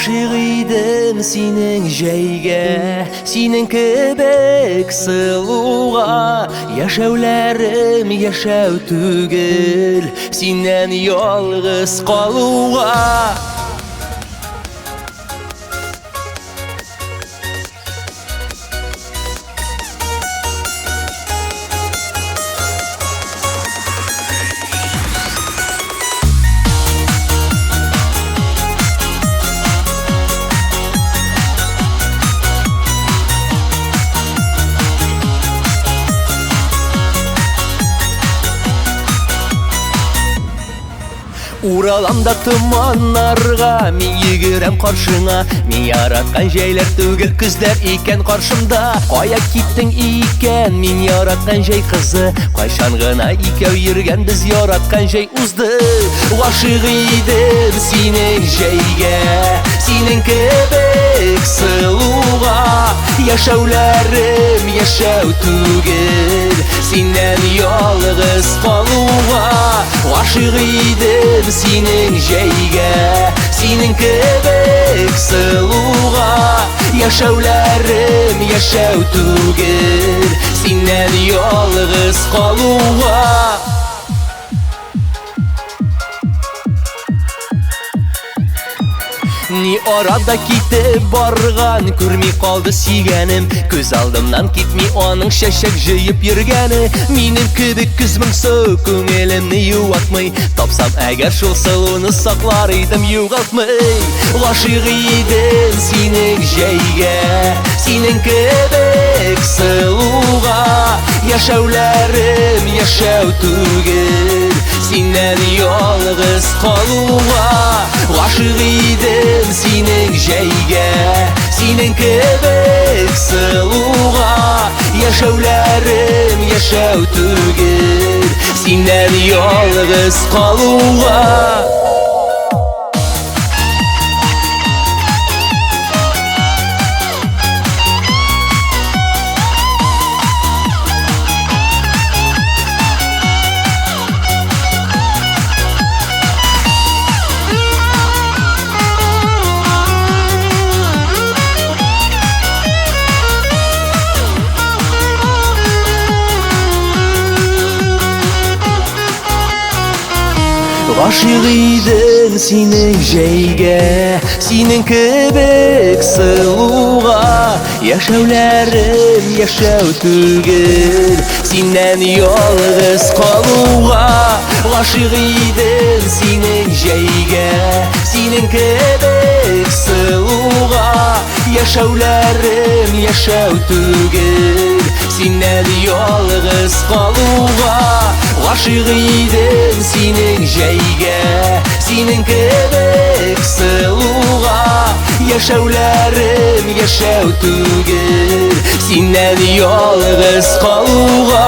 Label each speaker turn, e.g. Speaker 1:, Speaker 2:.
Speaker 1: Гашыйк идем синең җәйгә, синең кебек сылуга. Яшәүләрем яшәү түгел, синнән ялгыз калуга. Уралам да томаннарга, мин йөгерәм каршыңа. Мин яраткан җәйләр түгел, көзләр икән каршымда. Кая киттең икән, мин яраткан җәй кызы? Кайчан гына икәү йөргән без, яраткан җәй узды. Гашыйк идем синең җәйгә, синең кебек сылуга. Яшәүләрем яшәү түгел, синнән ялгыз калуга. Гашыйк идем синең җәйгә, синең кебек сылуга. Яшәүләрем яшәү түгел, синнән ялгыз калуга. Ни арада китеп барган, күрми калды сөйгәнем. Күз алдымнан китми аның чәчәк җыеп йөргәне. Минем кебек күз моңсу күңелемне юатмый. Тапсам әгәр шул сылуны, саклар идем, югалтмый. Гашыйк идем синең җәйгә, синең кебек сылуга. Яшәүләрем яшәү түгел, синнән ялгыз калуга. Гашыйк идем синең җәйгә, синең кебек сылуга. Яшәүләрем яшәү түгел, синнән ялгыз калуга. Гашыйк идем синең җәйгә, синең кебек сылуга. Яшәүләрем яшәү түгел, синнән ялгыз калуга. Гашыйк идем синең җәйгә, синең кебек сылуга. Яшәүләрем яшәү түгел, синнән ялгыз калуга. Гашыйк идем синең җәйгә, синең кебек сылуга. Яшәүләрем яшәү түгел, синнән ялгыз калуга.